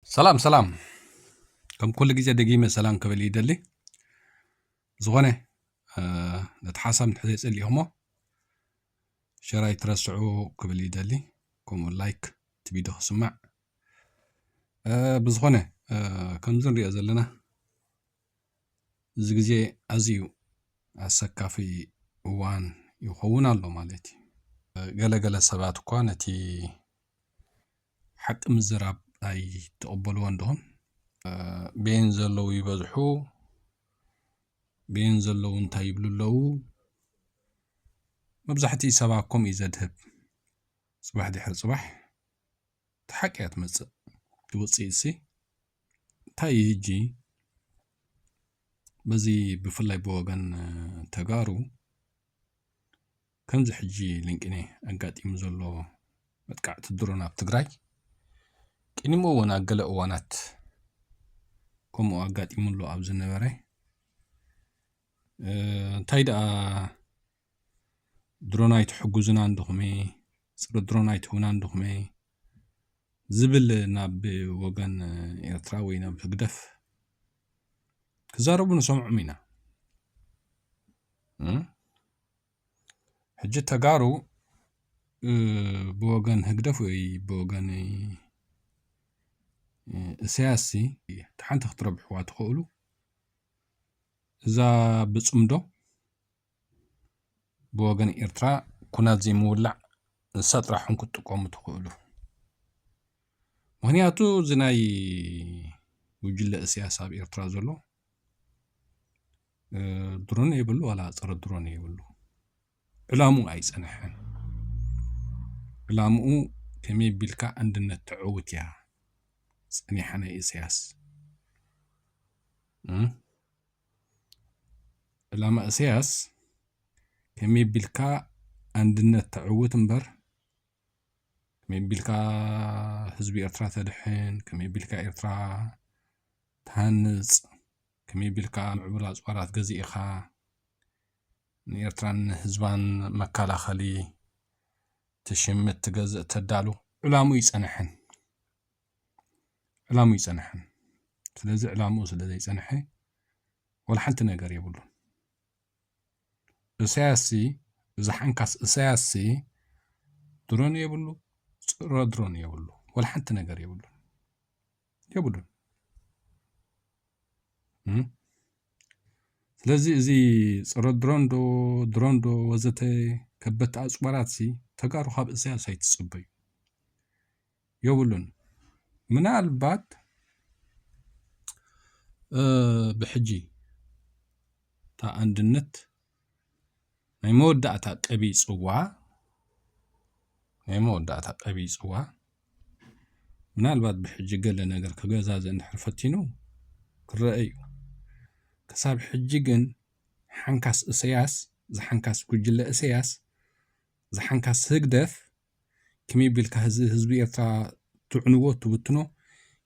ሰላም ሰላም፣ ከም ኩሉ ግዜ ደጊመ ሰላም ክብል ይደሊ። ዝኾነ ነቲ ሓሳብ እንድሕር ዘይጸሊእኹሞ ሸር ኣይትረስዑ ክብል ይደሊ። ከምኡ ላይክ እቲ ቪድዮ ክስማዕ። ብዝኾነ ከምዚ ንሪኦ ዘለና እዚ ግዜ ኣዝዩ ኣሰካፊ እዋን ይኸውን ኣሎ ማለት እዩ። ገለገለ ሰባት እኳ ነቲ ሓቂ ምዝራብ ኣይተቐበልዎ እንደኹም። ቤን ዘለዉ ይበዝሑ፣ ቤን ዘለዉ እንታይ ይብሉ ኣለዉ? መብዛሕትኡ ሰባት ከምኡ እዩ ዘድህብ። ጽባሕ ድሕሪ ጽባሕ እቲ ሓቂ እያ ትመጽእ። እቲ ውጽኢትሲ እንታይ እዩ ሕጂ? በዚ ብፍላይ ብወገን ተጋሩ ከምዚ ሕጂ ልንቅኔ ኣጋጢሙ ዘሎ መጥቃዕቲ ድሮን ኣብ ትግራይ ቅድሚኡ እውን ኣብ ገለ እዋናት ከምኡ ኣጋጢሙ ኣሎ ኣብ ዝነበረ እንታይ ደኣ ድሮን ኣይትሕጉዝና እንድኹሜ፣ ጽረ ድሮን ኣይትህቡና እንድኹሜ ዝብል ናብ ወገን ኤርትራ ወይ ናብ ህግደፍ ክዛረቡ ንሰምዖም ኢና። ሕጂ ተጋሩ ብወገን ህግደፍ ወይ ብወገን እሰያስ እቲ ሓንቲ ክትረብሕዋ ትኽእሉ እዛ ብጽምዶ ብወገን ኤርትራ ኩናት ዘይምውላዕ ንሳ ጥራሕኹም ክትጥቀሙ ትኽእሉ። ምኽንያቱ እዚ ናይ ጉጅለ እሰያስ ኣብ ኤርትራ ዘሎ ድሮን የብሉ፣ ዋላ ጸረ ድሮን የብሉ። ዕላምኡ ኣይጸንሐን። ዕላምኡ ከመይ ቢልካ ኣንድነት ተዕውት እያ ጸኒሓ ናይ እሰያስ። ዕላማ እሰያስ ከመይ ቢልካ ኣንድነት ተዕውት እምበር ከመይ ቢልካ ህዝቢ ኤርትራ ተድሕን፣ ከመይ ቢልካ ኤርትራ ትሃንጽ፣ ከመይ ቢልካ ምዕቡል ኣጽዋራት ገዚእኻ ንኤርትራን ንህዝባን መከላኸሊ ትሽምት ትገዝእ ተዳሉ ዕላምኡ ይጸንሐን። ዕላምኡ ይጸንሐን። ስለዚ ዕላምኡ ስለ ዘይጸንሐ ወላ ሓንቲ ነገር የብሉን። እሰያስሲ፣ እዚ ሓንካስ እሰያስሲ ድሮን የብሉ፣ ጽረ ድሮን የብሉ፣ ወላ ሓንቲ ነገር የብሉን። የብሉን። ስለዚ እዚ ጽረ ድሮን ዶ ድሮን ዶ ወዘተ ከበቲ ኣጽዋራትሲ ተጋሩ ካብ እሰያስ ኣይትጽበዩ። የብሉን። ምናልባት ብሕጂ እታ ኣንድነት ናይ መወዳእታ ቀቢ ጽዋ ናይ መወዳእታ ቀቢ ጽዋ ምናልባት ብሕጂ ገለ ነገር ክገዛዘ እንድሕር ፈቲኑ ክረአ እዩ። ክሳብ ሕጂ ግን ሓንካስ እሰያስ ዝሓንካስ ጉጅለ እሰያስ ዝሓንካስ ህግደፍ ከመይ ቢልካ ህዝቢ ኤርትራ ትዕንዎ ትብትኖ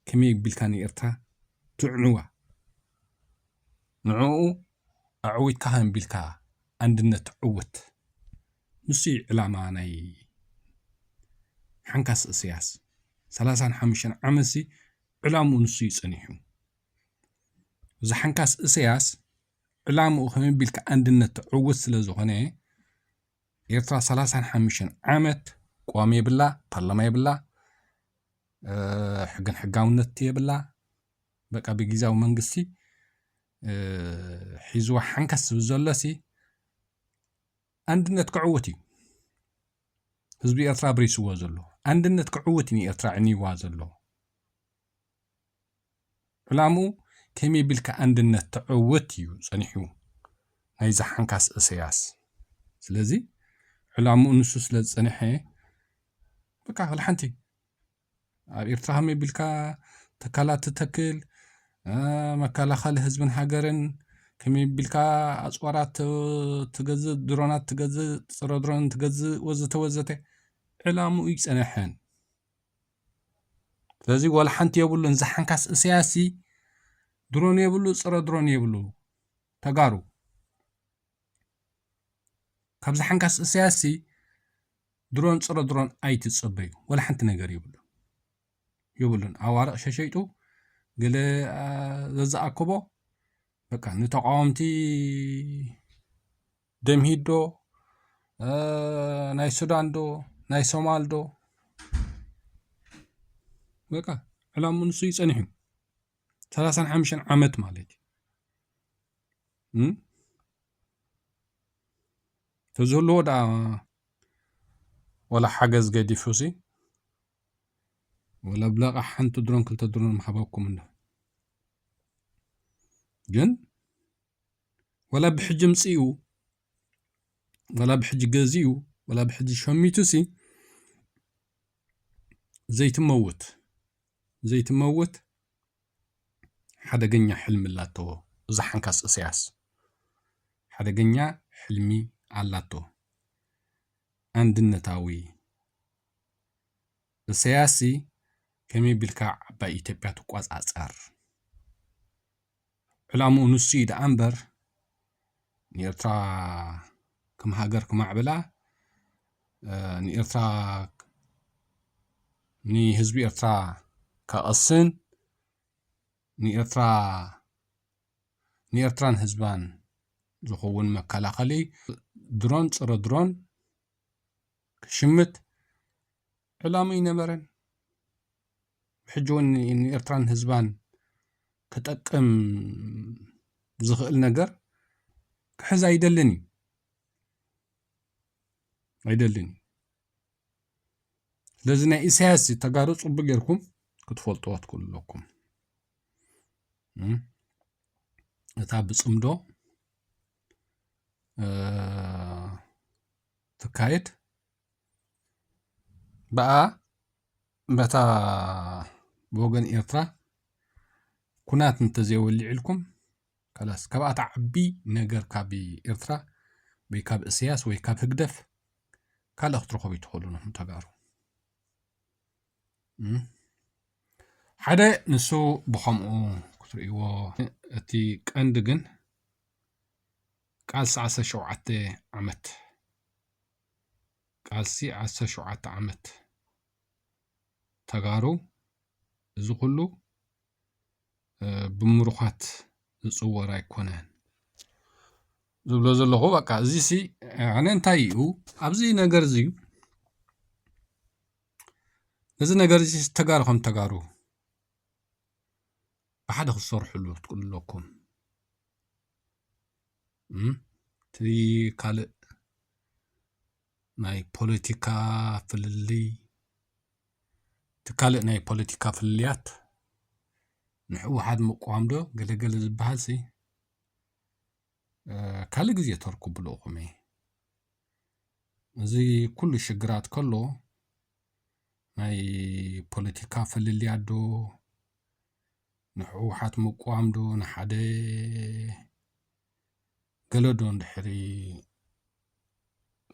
ከመይ ቢልካ ንኤርትራ ትዕንዋ ንዕኡ ኣዕዊትካ ከመይ ቢልካ ኣንድነት ትዕውት ንሱ እዩ ዕላማ ናይ ሓንካስ እሰያስ ሰላሳን ሓሙሽተን ዓመትሲ ዕላምኡ ንሱ እዩ ጸኒሑ እዚ ሓንካስ እሰያስ ዕላምኡ ከመይ ቢልካ ኣንድነት ትዕውት ስለ ዝኾነ ኤርትራ ሰላሳን ሓሙሽተን ዓመት ቅዋም የብላ፣ ፓርላማ የብላ፣ ሕግን ሕጋውነት የብላ። በቃ ብግዝያዊ መንግስቲ ሒዝዋ ሓንካስ ዝብል ዘሎሲ ኣንድነት ክዕውት እዩ። ህዝቢ ኤርትራ ብሪስዎ ዘሎ ኣንድነት ክዕውት እዩ ንኤርትራ ዕንይዋ ዘሎ። ዕላምኡ ከመይ ቢልካ ኣንድነት ተዕውት እዩ ጸኒሑ ናይዚ ሓንካስ እሰያስ። ስለዚ ዕላምኡ ንሱ ስለ ዝጸንሐ በቃ ወላ ሓንቲ ኣብ ኤርትራ ከመይ ቢልካ ተካላት ትተክል መከላኸሊ ህዝብን ሃገርን ከመይ ቢልካ ኣጽዋራት ትገዝእ ድሮናት ትገዝእ ጽረ ድሮን ትገዝእ ወዘተ ወዘተ ዕላምኡ ይጸነሐን ስለዚ ዋላ ሓንቲ የብሉን። እዚ ሓንካስ እሰያስሲ ድሮን የብሉ፣ ጸረ ድሮን የብሉ። ተጋሩ ካብዚ ሓንካስ እሰያስሲ ድሮን ጸረ ድሮን ኣይትጸበዩ። ዋላ ሓንቲ ነገር የብሉ። የብሉን። ኣዋርቕ ሸሸይጡ ገለ ዘዝኣከቦ በቃ ንተቃወምቲ ደምሂት ዶ፣ ናይ ሱዳን ዶ፣ ናይ ሶማል ዶ፣ በቃ ዕላምኡ ንሱ እዩ ጸኒሑ። ሰላሳን ሓሙሽተን ዓመት ማለት እዩ። ተዝህልዎ ደኣ ወላ ሓገዝ ገዲፉ ሲ ወላ ብለቃ ሓንቲ ድሮን ክልተ ድሮን ምሃበኩም እንዶ። ግን ወላ ብሕጂ ምጽኡ፣ ወላ ብሕጂ ገዚኡ፣ ወላ ብሕጂ ሸሚቱ ሲ ዘይትመውት፣ ዘይትመውት ሓደገኛ ሕልሚ ኣላቶ። እዛ ሓንካስ እሰያስ ሓደገኛ ሕልሚ ኣላቶ። ኣንድነታዊ እሰያስ ሲ ከመይ ቢልካ ዓባይ ኢትዮጵያ ትቆጻጸር? ዕላምኡ ንሱ እዩ ደኣ እምበር ንኤርትራ ከም ሃገር ክማዕብላ፣ ንኤርትራ፣ ንህዝቢ ኤርትራ ከቐስን፣ ንኤርትራ፣ ንኤርትራን ህዝባን ዝኸውን መከላኸሊ ድሮን፣ ጸረ ድሮን ክሽምት ዕላማ ኣይነበረን። ሕጂ እውን ንኤርትራን ህዝባን ክጠቅም ዝኽእል ነገር ክሕዝ ኣይደልን እዩ። ኣይደልን እዩ። ስለዚ ናይ ኢሳያስ ተጋሩ ጽቡቅ ጌርኩም ክትፈልጥዋ ትክእሉ ኣለኩም። እም? እታ ብጽምዶ፣ እ፣ ትካየድ ብኣ በታ ብወገን ኤርትራ ኩናት እንተዘይወሊዕልኩም፣ ከላስ፣ ካብኣ ትዓቢ ነገር ካብ ኤርትራ ወይ ካብ እስያስ ወይ ካብ ህግደፍ ካልእ ክትረኸቡ ኣይትኽእሉን ኢኹም ተጋሩ። እም? ሓደ ንሱ ብኸምኡ ክትርእይዎ፣ እቲ ቀንዲ ግን ቃልሲ ዓሰርተ ሸውዓተ ዓመት፣ ቃልሲ ዓሰርተ ሸውዓተ ዓመት ተጋሩ፣ እዚ ኩሉ፣ እ፣ ብምሩኻት ዝጽወር ኣይኮነን ዝብሎ ዘለኹ። በቃ፣ እዚ ሲ፣ ኣነ እንታይ እዩ፣ ኣብዚ ነገር እዚ እዩ፣ እዚ ነገር እዚ ተጋሩ ከም ተጋሩ ብሓደ ክትሰርሕሉ ትክእሉ ኣለኩም። እም? እቲ ካልእ ናይ ፖለቲካ ፍልልይ፣ እቲ ካልእ ናይ ፖለቲካ ፍልልያት ንህወሓት ምቅዋም ዶ ገለገለ ዝበሃል ሲ፣ እ፣ ካልእ ግዜ ተርኩብሉ ኢኹም እየ። እዚ ኩሉ ሽግራት ከሎ ናይ ፖለቲካ ፍልልያት ዶ፣ ንህወሓት ምቅዋም ዶ፣ ንሓደ ገለ ዶ እንድሕሪ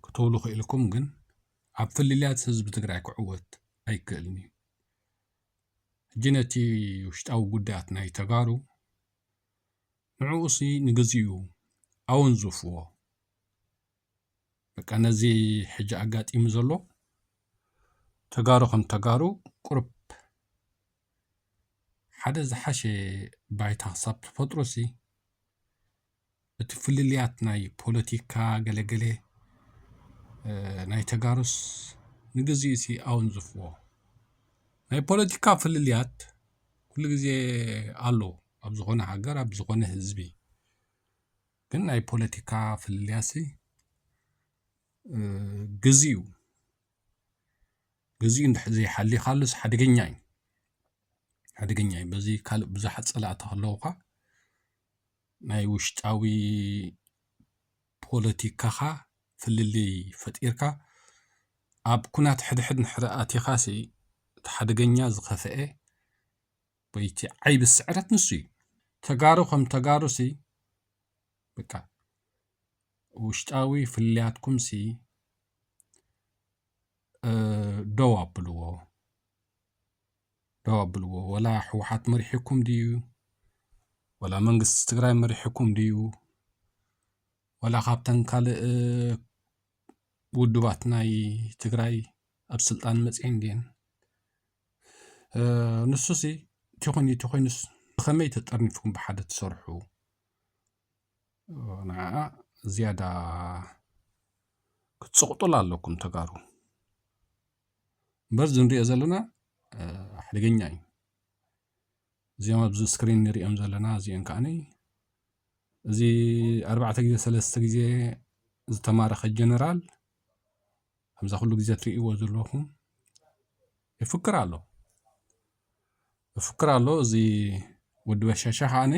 ክትብሉ ክኢልኩም፣ ግን ኣብ ፍልልያት ህዝቢ ትግራይ ክዕወት ኣይክእልን እዩ። ሕጂ ነቲ ውሽጣዊ ጉዳያት ናይ ተጋሩ ንዕኡሲ ንግዚኡ ኣወንዝፍዎ። በቃ ነዚ ሕጂ ኣጋጢሙ ዘሎ ተጋሩ ከም ተጋሩ ቁሩብ ሓደ ዝሓሸ ባይታ ክሳብ ትፈጥሩሲ እቲ ፍልልያት ናይ ፖለቲካ ገለገለ፣ እ፣ ናይ ተጋሩስ ንግዚኡሲ ኣወንዝፍዎ። ናይ ፖለቲካ ፍልልያት ኩሉ ግዜ ኣሎ ኣብ ዝኾነ ሃገር፣ ኣብ ዝኾነ ህዝቢ። ግን ናይ ፖለቲካ ፍልልያሲ፣ እ፣ ግዚኡ፣ ግዚኡ እንድሕር ዘይሓሊኻሉስ ሓደገኛ እዩ። ሓደገኛ እዩ። በዚ ካልእ ብዙሓት ጸላእቲ ከለዉኻ ናይ ውሽጣዊ ፖለቲካኻ ፍልልይ ፈጢርካ ኣብ ኩናት ሕድሕድ እንድሕር ኣቲኻሲ እቲ ሓደገኛ ዝኸፍኤ ወይ እቲ ዓይቢ ስዕረት ንሱ እዩ። ተጋሩ ከም ተጋሩሲ በቃ ውሽጣዊ ፍልልያትኩምሲ፣ እ፣ ደው ኣብልዎ። ደው ኣብልዎ። ወላ ህወሓት መሪሕኩም ድዩ? ወላ መንግስቲ ትግራይ መሪሕኩም ድዩ? ወላ ካብተን ካልእ ውድባት ናይ ትግራይ ኣብ ስልጣን መፅኤን ድየን? ንሱሲ እቲ ኮይኑ እቲ ኮይኑስ ብኸመይ ተጠርኒፍኩም ብሓደ ትሰርሑ? ንዓ ዝያዳ ክትፅቕጡላ ኣለኩም ተጋሩ። እምበር እዚ ንሪኦ ዘለና ሓደገኛ እዩ። እዚኦም ኣብዚ ስክሪን ንሪኦም ዘለና እዚኦም ከዓኒ እዚ ኣርባዕተ ግዜ ሰለስተ ግዜ ዝተማረኸ ጀነራል ከምዛ ኩሉ ግዜ ትርእይዎ ዘለኹም ይፍክር ኣሎ ይፍክር ኣሎ። እዚ ወዲ በሻሻ ከዓኒ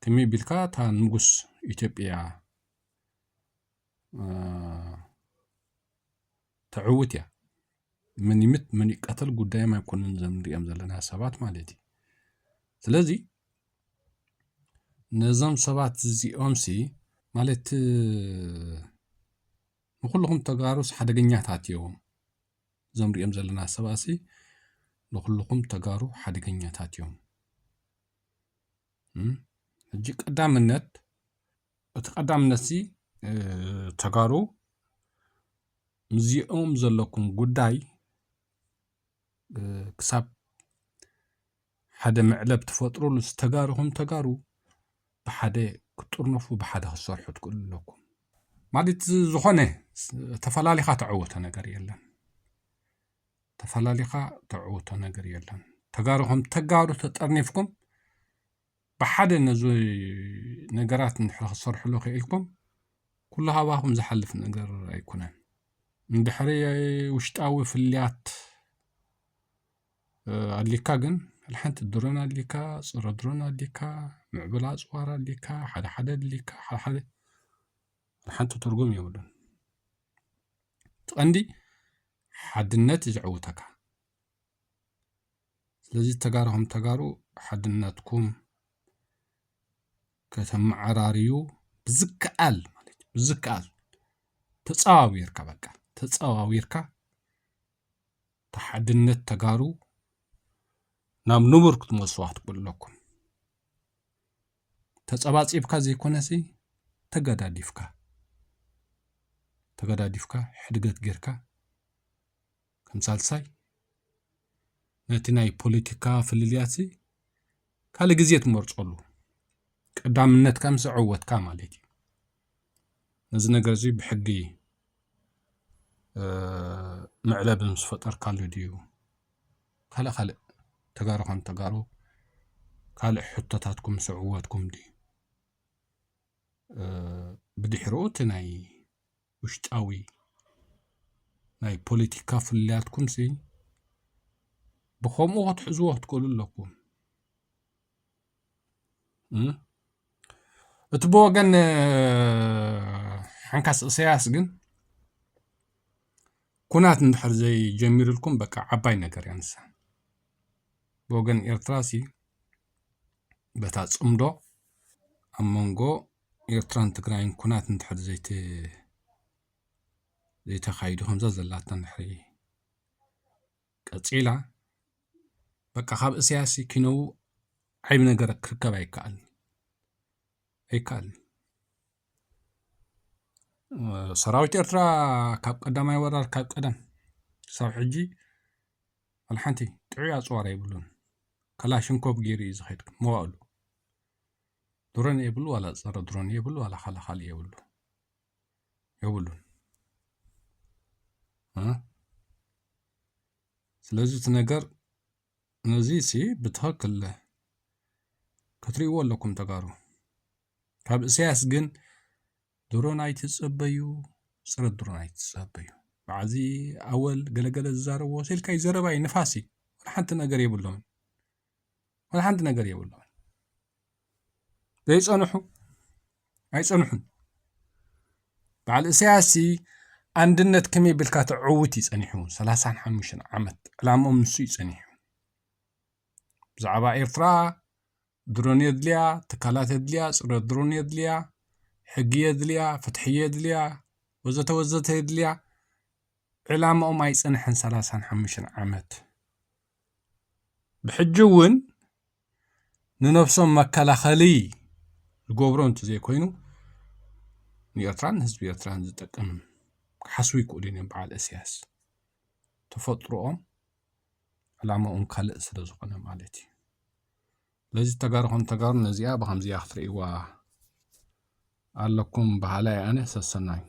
ከመይ ቢልካ እታ ንጉስ ኢትዮጵያ ተዕውት እያ። መን ይምት መን ይቀተል ጉዳዮም ኣይኮነን እዞም ንሪኦም ዘለና ሰባት ማለት እዩ። ስለዚ ነዞም ሰባት እዚኦም ሲ ማለት ንኩልኹም ተጋሩስ ሓደገኛታት እዮም። እዞም ንሪኦም ዘለና ሰባት ሲ ንኩልኹም ተጋሩ ሓደገኛታት እዮም። ሕጂ ቀዳምነት እቲ ቀዳምነት ሲ ተጋሩ ምስዚኦም ዘለኩም ጉዳይ ክሳብ ሓደ መዕለብ ትፈጥሩሉ ተጋሩ ከም ተጋሩ ብሓደ ክትጥርነፉ ብሓደ ክትሰርሑ ትክእሉ ኣለኩም። ማለት ዝኾነ ተፈላሊኻ ተዕወቶ ነገር የለን። ተፈላሊኻ ተዕወቶ ነገር የለን። ተጋሩ ከም ተጋሩ ተጠርኒፍኩም ብሓደ ነዚ ነገራት እንድሕር ክትሰርሕሉ ክኢልኩም ኩሉ ሃባኹም ዝሓልፍ ነገር ኣይኮነን። እንድሕሪ ውሽጣዊ ፍልያት ኣሊካ ግን ሓንቲ ድሮን ኣሊካ፣ ጽረ ድሮን ኣሊካ፣ ምዕብል ኣጽዋር ኣሊካ፣ ሓደ ሓደ ኣሊካ፣ ሓደ ሓደ ሓንቲ ትርጉም የብሉን። እቲ ቀንዲ ሓድነት እዩ ዘዕውተካ። ስለዚ ተጋሩ ከም ተጋሩ ሓድነትኩም ከተመዓራርዩ ብዝከኣል ማለት እዩ ብዝከኣል ተጸዋዊርካ በቃ ተጸዋዊርካ ተሓድነት ተጋሩ ናብ ንቡር ክትመልስዋ ክትክእሉ ኣለኩም። ተጸባጺብካ ዘይኮነሲ ተገዳዲፍካ ተገዳዲፍካ ሕድገት ጌርካ ከም ሳልሳይ ነቲ ናይ ፖለቲካ ፍልልያት ካልእ ግዜ ትመርጸሉ ቀዳምነትካ ምስ ኣዕወትካ ማለት እዩ። ነዚ ነገር እዚ ብሕጊ መዕለቢ ምስ ፈጠርካሉ ድዩ ካልእ ካልእ ተጋሩ ከም ተጋሩ ካልእ ሕቶታትኩም ምስ ኣዕወትኩም ድዩ? ብድሕሪኡ እቲ ናይ ውሽጣዊ ናይ ፖለቲካ ፍልልያትኩምሲ ብኸምኡ ክትሕዝዎ ክትክእሉ ኣለኩም። እቲ ብወገን ሓንካስ እሰያስ ግን ኩናት እንድሕር ዘይጀሚርልኩም በቃ ዓባይ ነገር እያ ንሳ። ብወገን ኤርትራ ሲ በታ ጽምዶ ኣብ መንጎ ኤርትራን ትግራይን ኩናት እንድሕር ዘይተ ዘይተኻይዱ ከምዛ ዘላታ እንድሕር ቀጺላ በቃ ካብ እሰያስ ኪነው ዓይብ ነገር ክርከብ ኣይከኣልን ኣይከኣልን። ሰራዊት ኤርትራ ካብ ቀዳማይ ወራር ካብ ቀደም ክሳብ ሕጂ ዋላ ሓንቲ ጥዑይ ኣጽዋር የብሉን። ከላሽንኮቭ ገይሩ እዩ ዝኸይድ መዋእሉ። ድሮን የብሉ ዋላ ጸረ ድሮን የብሉ ዋላ ካላ ካልእ የብሉ የብሉን። ስለዚ እቲ ነገር ነዚ ሲ ብትኽክል ክትርእይዎ ኣለኩም ተጋሩ። ካብ እሰያስ ግን ድሮን ኣይትጸበዩ፣ ጽረ ድሮን ኣይትጸበዩ። በዓዚ ኣወል ገለገለ ዝዛረብዎ ስልካ ይዘረባይ ንፋሲ ወላ ሓንቲ ነገር የብሎምን። ወላ ሓንቲ ነገር የብሎምን። ዘይጸንሑ ኣይጸንሑን። በዓል እሰያስ ሲ ኣንድነት ከመይ ቢልካ ተዕውት እዩ ጸኒሑ። ሰላሳን ሓሙሽተን ዓመት ዕላምኦም ንሱ እዩ ጸኒሑ። ብዛዕባ ኤርትራ ድሮን የድልያ፣ ትካላት የድልያ፣ ጽረ ድሮን የድልያ፣ ሕጊ የድልያ፣ ፍትሒ የድልያ፣ ወዘተ ወዘተ የድልያ። ዕላማኦም ኣይጸንሐን ሰላሳን ሓሙሽተን ዓመት። ብሕጂ እውን ንነብሶም መከላኸሊ ዝገብሮ እንተዘይኮይኑ ንኤርትራን ንህዝቢ ኤርትራን ዝጠቅም ክሓስቡ ይክእሉ እዮም። በዓል እስያስ ተፈጥሮኦም ዕላማኦም ካልእ ስለ ዝኾነ ማለት እዩ። ስለዚ ተጋሩ ከም ተጋሩ ነዚኣ ብኸምዚኣ ክትርእይዋ ኣለኩም በሃላይ ኣነ። ሰሰናዩ።